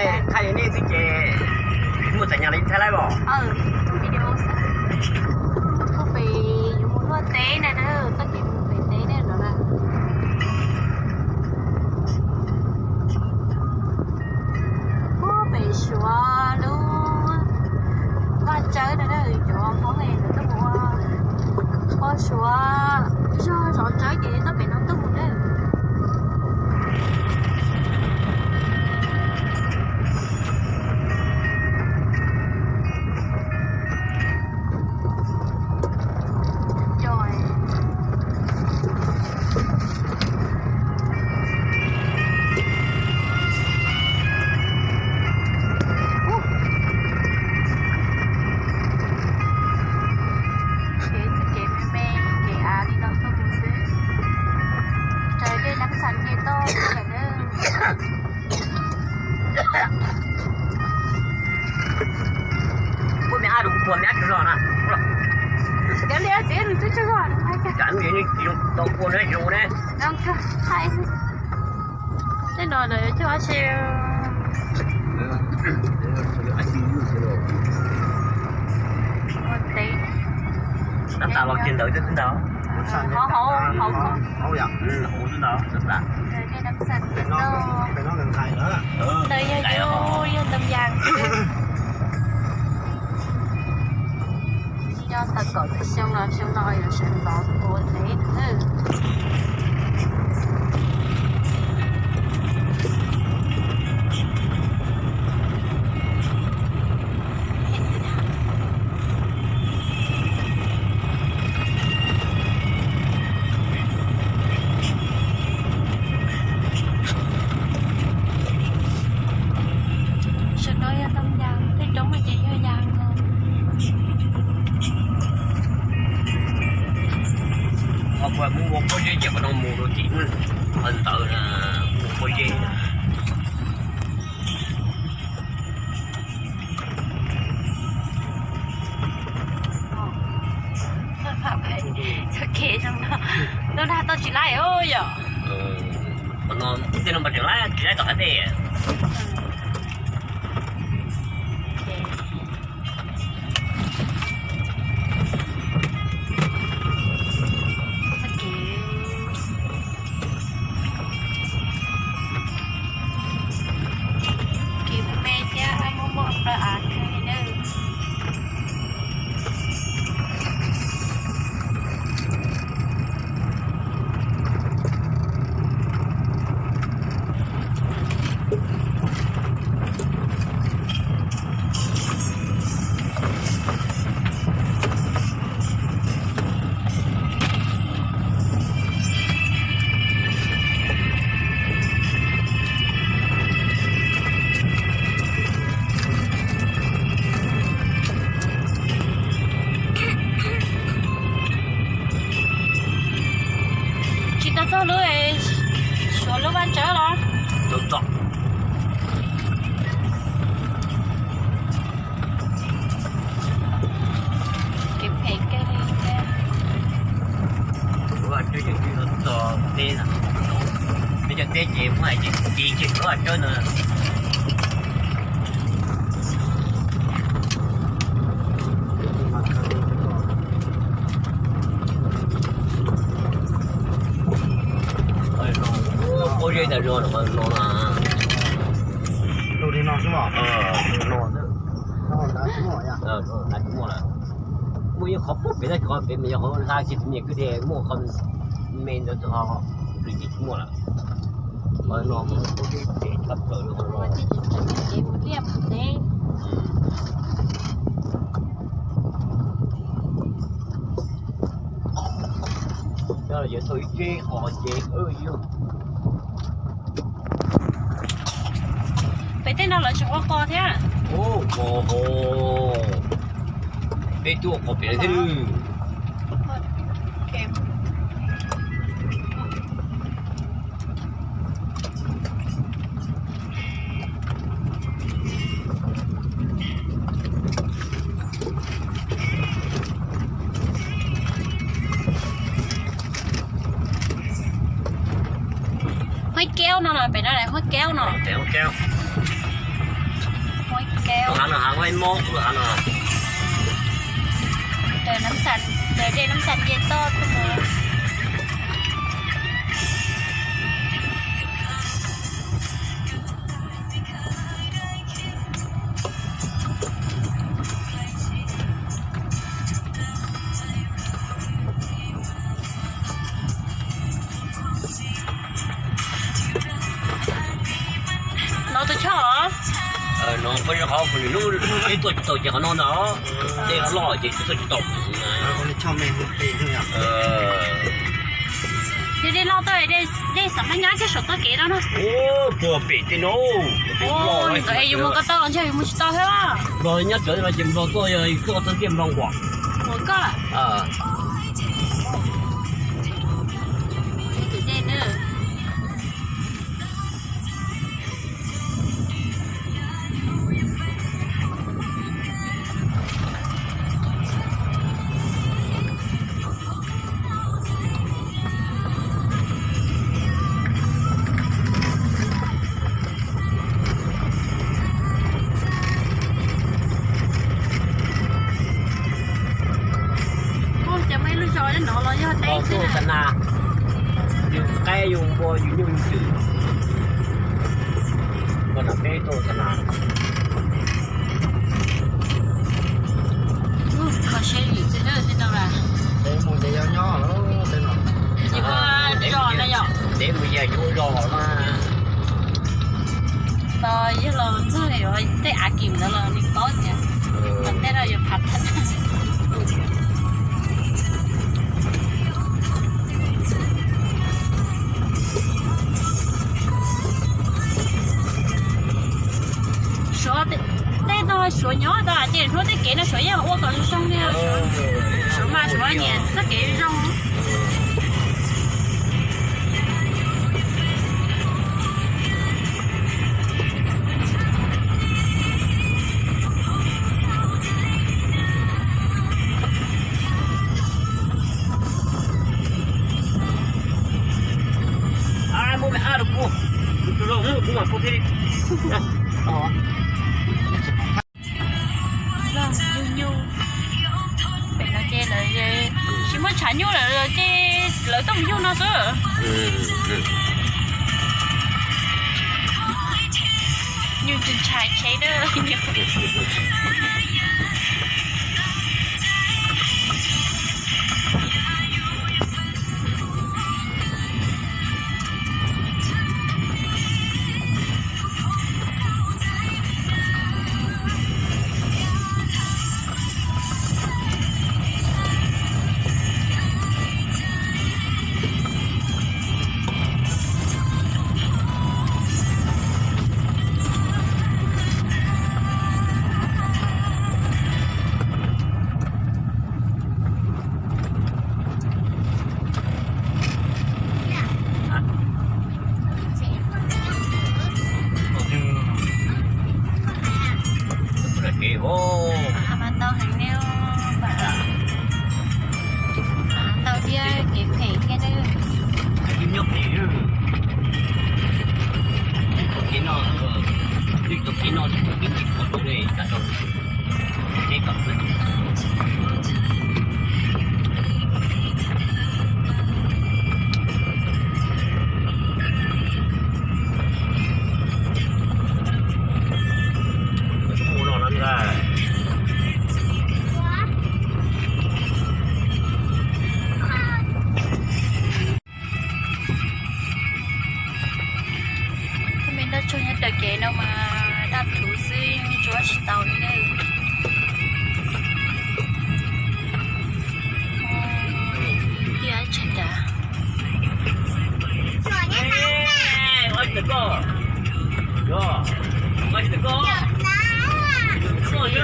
Thaij li nej xwb ces muaj txais nyas li thaij laib os. Pem yuav mus luaj teb na, txoj kev mus pem teb ne no na. Puag pem Suav lub vaj tsawb na, cov Hmoob es lawv tuaj mus ua poj Suav zog zov tsawb ces tuaj pem no tuaj mus na. Kev me me, kev av li no tuaj mus xwb. Raws dej Nab Xas ces tuaj lawm na. Muab me ab rau kuv pua me ab tsaug zog na. Cov li txiv nws twb tsaug zog. Cov me tsis zoo tau pua na, zoo ne. Tej no lawv coj dab tsi? Ua teb. Tab tom los kiag ntawd xwb ntag. Hauv, hauv, hauv. Ntawd yog, yog ntoo yas. Nyob tau kaum tawm xyoo no, xyoo no yuav sawv ntxov ua teb. Sawv daws yog tau yas, tej roob no ces yog yas nkaus. Qhov uas mus ua pob zeb ces qhov no mus rau tim qhov ntawd mus ua pob zeb. Txoj kev zoo no, ntuj nag toj tsis laib os yom. Qhov no tej no mas tseem laib, tsis laib tom qab dej. Txoj kev, kev me me thiab muaj muaj plaws av kawg li na. Tsis tau txog lub, Suav lub vaj tsawb los? Txog. Kev phem kawg li thiab. Vaj tsawb ces twb txog teb na. Peb cov teb ces muab hais ces tiv kiag vaj tsawb ntawd. Pob zeb ntawm no no na. Tus li no xwb os. Muaj ib qhov pub pem tab sis qhov pem mas yog qhov nqa tsis tau nyias kwj deg, muaj qhov me ntawd ho lwm tis tsis muaj lawm. Qhov no pob zeb pem tshaj plaws li qhov no. Coj los yuav tau ib tsev qos ces yog. Pem tej no lawv tseem ua qos thiab. Ua qos, peb twb ua qos pem no thiab. Huab Keub no, pem no huab Keub no. Pem huab Keub. Hav no hav ua mob hav no. Raws dej Nab Xas nce toj tuaj mus. No tus choj. No peb qhov hnub peb tuaj tsis tau ces qhov no ntag, dej loj ces peb tuaj tsis tau. Yog dej loj tuaj, dej xam mab nyab thiab saum txoj kev no na. Puag pem tej no. Nws tau es yus mus ko taw los ntshe yus mus tsis tau thiab. Nplog nyob cov no ces Nplog tuaj, yog tuaj txog tiaj Nplog nquam. Ua koj. Tus dej na. Cov muaj ib lub zos no los yog teb xwb na. Yus qaib yus npua yus nyuj yus twm. Npua no peb tuaj xa na. Kho siab lim xwb na tej no las. Teb mus ces yog nyob lawm tej no. Tsis muaj zos na yom. Teb mus yog yuav zos mas. Tos yog los ntxog tej av kim ntawd los nws paub tias tej no yog phav thawj. Suav tej no Suav nyob tau ces hnub tej kev no Suav yeej ua kom zoo zoo li. Suav mas Suav nyiam txoj kev zoo. Muab me ab rau kuv, kuv tus zoo kuv mam kuv thiaj li. Loj nyuj nyuj. Pem no ces lawv tsis muaj tshav nyuj lawm ces lawv tuaj mus yug no xwb. Nyuj tsis ntshai tsheb na. Mas ntau heev li, ntau thiab kev phem thiab. Cov me nroj tsuag nyob raws kev no mas daj rhuv xwb, tsuab tsis tau li na. Tiaj tsag nrad.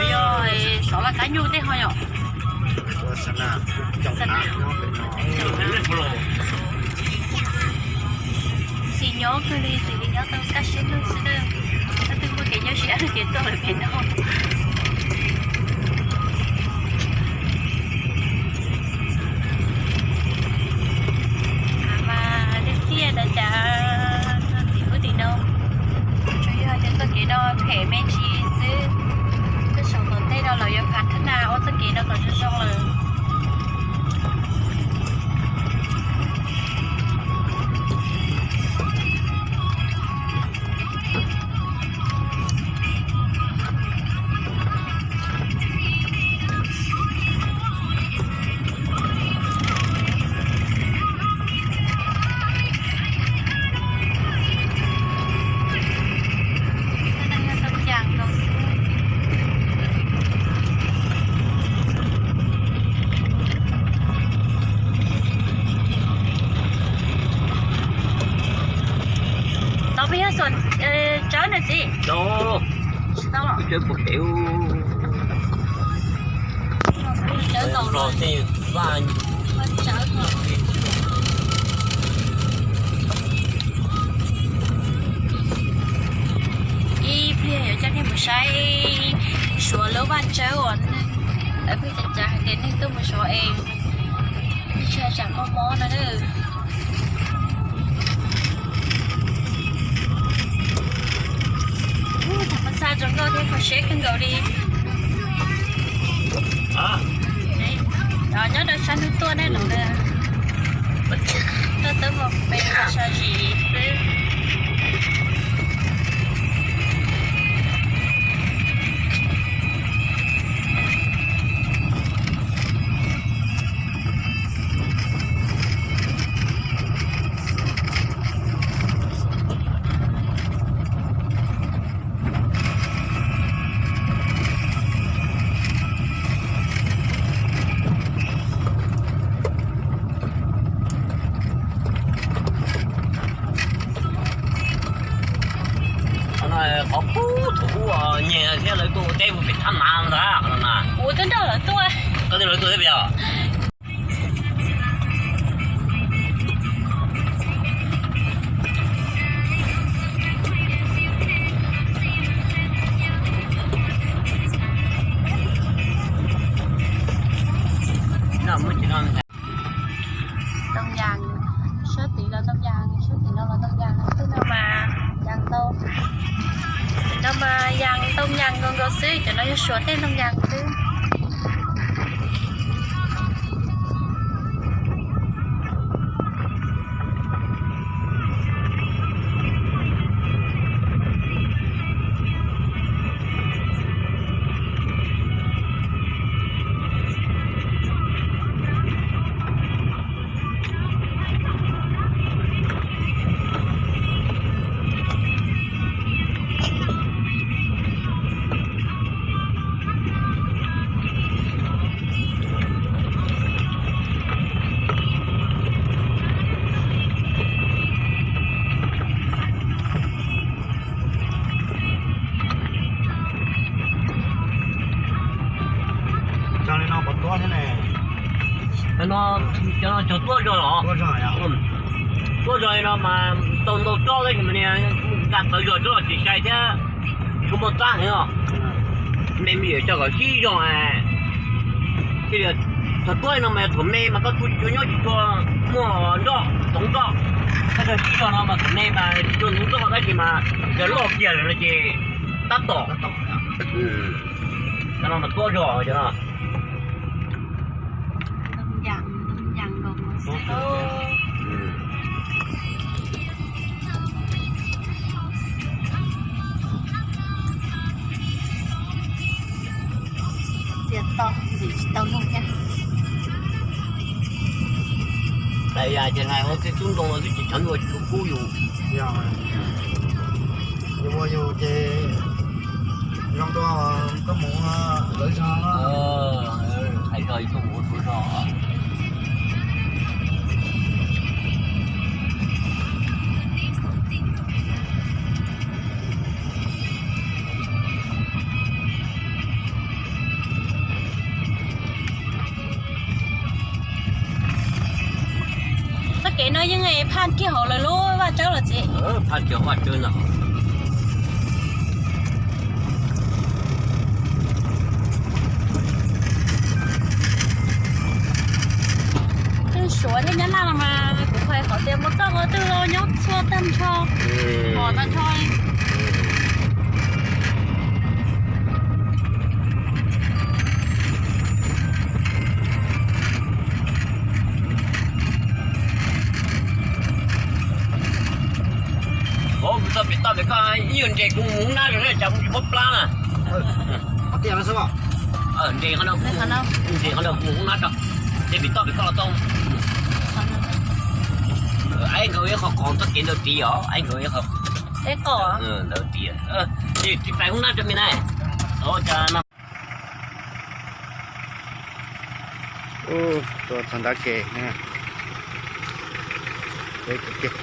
Yog xov laj kab nyuj tej ho yom. Xis nyob kawg li, xws li nyob tau kaj siab lug xwb na. Tab twb muaj kev nyuaj siab rau kev tuaj lawm pem no. Mas tiaj tiaj ntawd cas tim ub tim no, tsuas yog tias txoj kev no phem me ntsis xwb. Tsawb na txiv. Tsis tau los. Tsawb puag pem. Tsawb los los tej vaj. Ib pliag yuav coj nej mus saib Suav lub vaj tsawb uas neeg, pheej cav cav hais tias neeg tuaj mus Suav es tsis hais tsam mob mob no. Tab mas xa zoo nkauj thiab kho siab kawg nkaus li. Nyob rau sab hnub tuaj nej los, tuaj tab mas pe sab zim xwb. Qhov no qhov qub thaum ub nyias thiab lawv tuaj ua teb ua pem thab nav ntag qhov no na. Ua twb nrog lawv tuaj. Koj twb lawv tuaj thiab puas yog? Ntoo yas, sab tid los ntoo yas, sab tim no los ntoo yas, tej no mas yas ntau. Tim no mas yas ntoo yas nkaus nkaus xwb, cov no yog Suav tej ntoo yas xwb. Cov no, cov no cog tuab zog los? Tuab zog li no mas tau ntau tsob tab sis mas nqa tawv zog tsob los tsis sai thiab, tshuav muaj txab heev os. Me me yuav coj kom sib zog. Cog tuab li no mas thaum me mas koj tu cua nyob tsis tshua muaj nroj, ntov nroj. Koj cog sib zog no mas thaum me mas tsis tshua ntov nroj tab sis mas yog loj kiag lawm no ces tab tom. Cov no mas tuab zog cov no. Txias to, ntxim tsis tau nug thiab. Tais yas ces hais ua tej tub ntoo no twb tsis tshua ua tsis tshua kub yus. Yus ua yus ces zoo dua koj mus lawv zog. Hais zog yus tuaj mus ua tau zog. Txoj kev no yeej phaj kiag hauv lawv lub vaj tsawb los txiv. Phaj kiag vaj tsawb no. Tej Suav thiab Nyab Laj no mas kuv hais qhov tias mus txoj qhov twg los nyob txhua tag nrho, mos tag nrho. Ov, kuv tau pem toj pem koj ib yam nres kuv mus hoob nab rau na, cas kuv tsis muab plab na. Nres qhov no, nres qhov no kuv mus hoob nab rau. Ces pem toj pem koj los tau. Aib nkaus ib qho qos txoj kev ntawd tid os, aib nkaus ib qho ntawd tid. Ces tsis pais hoob nab rau me na. Ua txog nrab kev. Peb kev, kev.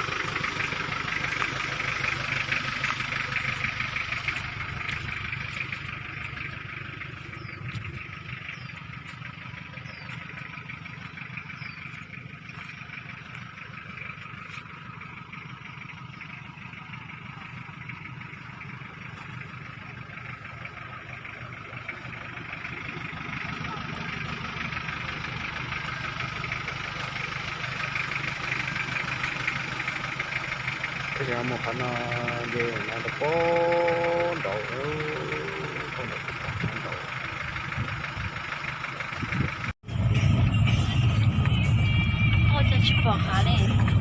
Mus qhov no, ces no rau pem nraud, pem nraud, pem nraud. Ua cas tsis pom hav li.